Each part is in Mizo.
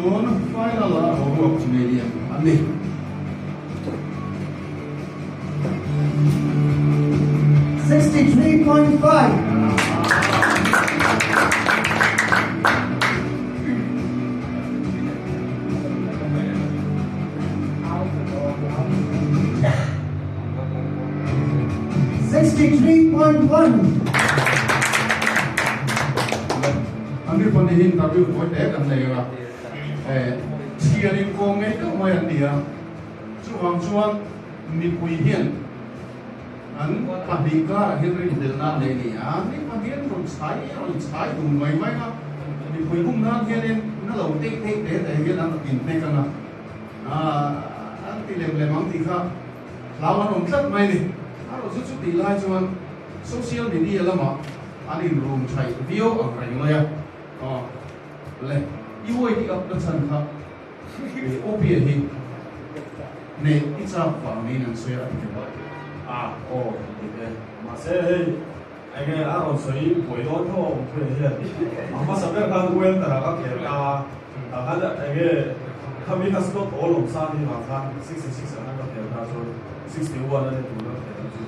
Tun final ah boruak chu nei lian an ni. 63.5. 63.1. An mi pahnih hi interview tawi tek an nei a, thian inkawm ngei deuh mai an ni a, chuvang chuan mipui hian an pahnih karah hian rinhlelhna an nei a ni a, mi pahnih an rawn chhai rawn chhai dun mai mai a, mipui bum nan hianin na lo teih teih te te hian an rawn inhnek ang a, an ti lem lem ang tih kha hlau an awm tlat mai a ni. A rawn chu chutih lai chuan social media lamah an inrum thaih viau ang reng mai a, aw le i weight i up na chhan kha Opia hi neih i chak vang niin an sawi a ti kher a. A, aw dik e. Mahse hei enge a rawn sawi buai dawn tho a awm pui hian a hmasa ber khan welter ah ka khel ta a, tah khan enge khami kha slot awl awm sa ni vang khan 66 ah khan ka khel ta chuan 61 a ni tuna khel ang chu.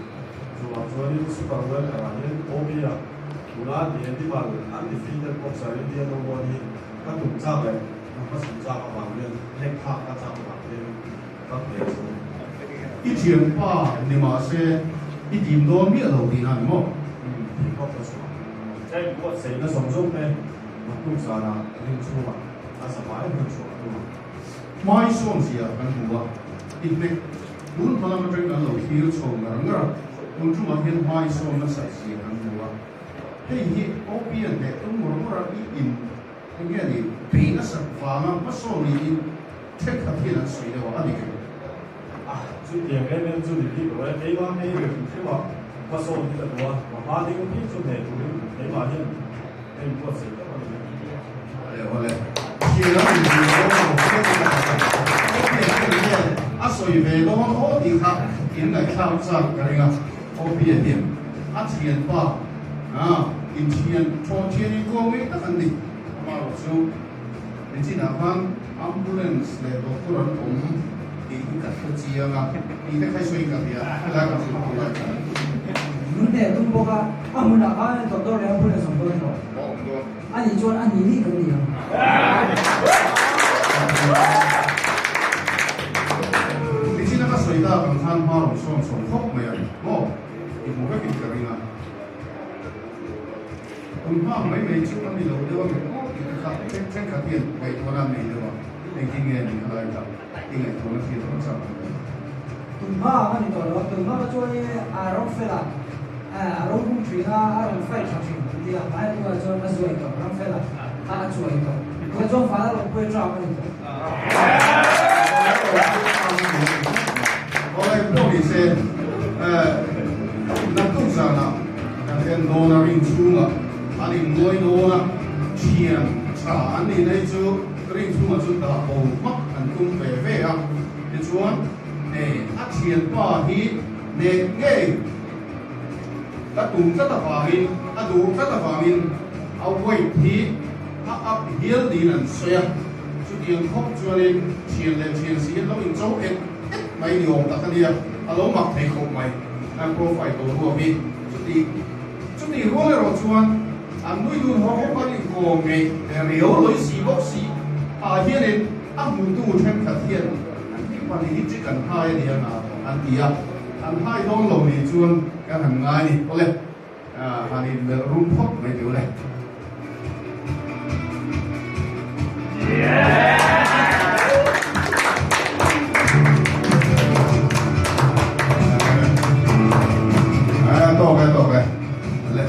Chuvang chuanin super welter ah hian Opia tuna the animal undefeated boxer India no one hi ka tum chak leh Ka hmasawn chak avang hian hlek phak ka chak avang hian ka hmel chu. I thianpa ni mahse i dim dawn miah lo tihna ni maw? Umm thei khawp ka chhuah. Chai buatsaihna zawng zawng te naktuk zanah ring chhungah a zavai hman chhuah a tum a. Hmai sawn zia kan hmu a, i hnek tun hma lam atangin an lo thlir chho ngar ngar a, tun tumah hian hmai sawn nasat zia kan hmu a. Hei hi Opian leh tum ngawr ngawr a i in Eng nge ni? Tui a sak vanga hmasawn niin thenkhat hian an sawi deuh a, a dik em? A, chutiang em em chu ni bik lo e, keimah hei ve hrim hrim a, hmasawn hi ka duh a, ka hma ding hi chu hneh turin keimah hian ka inbuatsaih tawh a ni. Awle awle, thian a ni ve dawn lo hle tih ka hre a, Opia hian nge a sawi ve dawn aw tih kha in ngaihthlak chak ka ring a, Opia hian a thianpa A, inthian thaw thian in kawng ngei tak an ni. Amaherawh chu nichinah khan ambulance leh doctor an awm tih hi ka hre chiang a, tih te kha i sawi ka hria, helai kan hrilh tur lai khan. Nun leh tum bawk a, a hmunah khan doctor leh ambulance awm dawn emaw? Awm dawn. A nih chuan a ni ni kan ni ang. Nichina ka sawi tak ang khan hma rawn sawn chho khawp mai a, maw? I hmu vekin ka ring a. Tun hma mai mai chu a ni lo deuh a nge aw tih te kha thenkhat hian ngaihtuahna an nei deuh a, engtin nge ni kha lai kha i ngaihtuahna thlir tawh chak ang le. Tun hma ang a ni tawh lo a, tun hma kha chuan i a ram fel a, a ro bung thin a, a rawn fight tha thin an ti a, mahse tunah chuan a zuai tawh, ram fel a, a a chuai tawh. Tunah chuan fana rawn puai tap a ni tawh. Awle pawh ni se, naktuk zanah kan en dawn a ring chhungah an inngawi dawn a, thian tha an nih na hi chu ring chhungah chu dah bo hmak an tum ve ve a, tichuan a thianpa hi neh ngei ka tum tlat avangin a duh tlat avangin a weight hi a up hial niin an sawi a, chutiang khawp chuanin thian leh thian si hian lo incho et et mai ni awm tak a nia, a lo mak thei khawp mai an profile boruak hi. Chuti chuti rual erawh chuan an nui dun hawk hawk an inkawm ngei riau lawi si bawk si ah hianin a hmutu thenkhat hian an ti pahnih hi chi kan hai a ni ang a an ti a, an hai dawn lo ni chuan kan han ngai ni. Awle. Han in melh rum phawt mai tih ule. Tawk e tawk e. Le.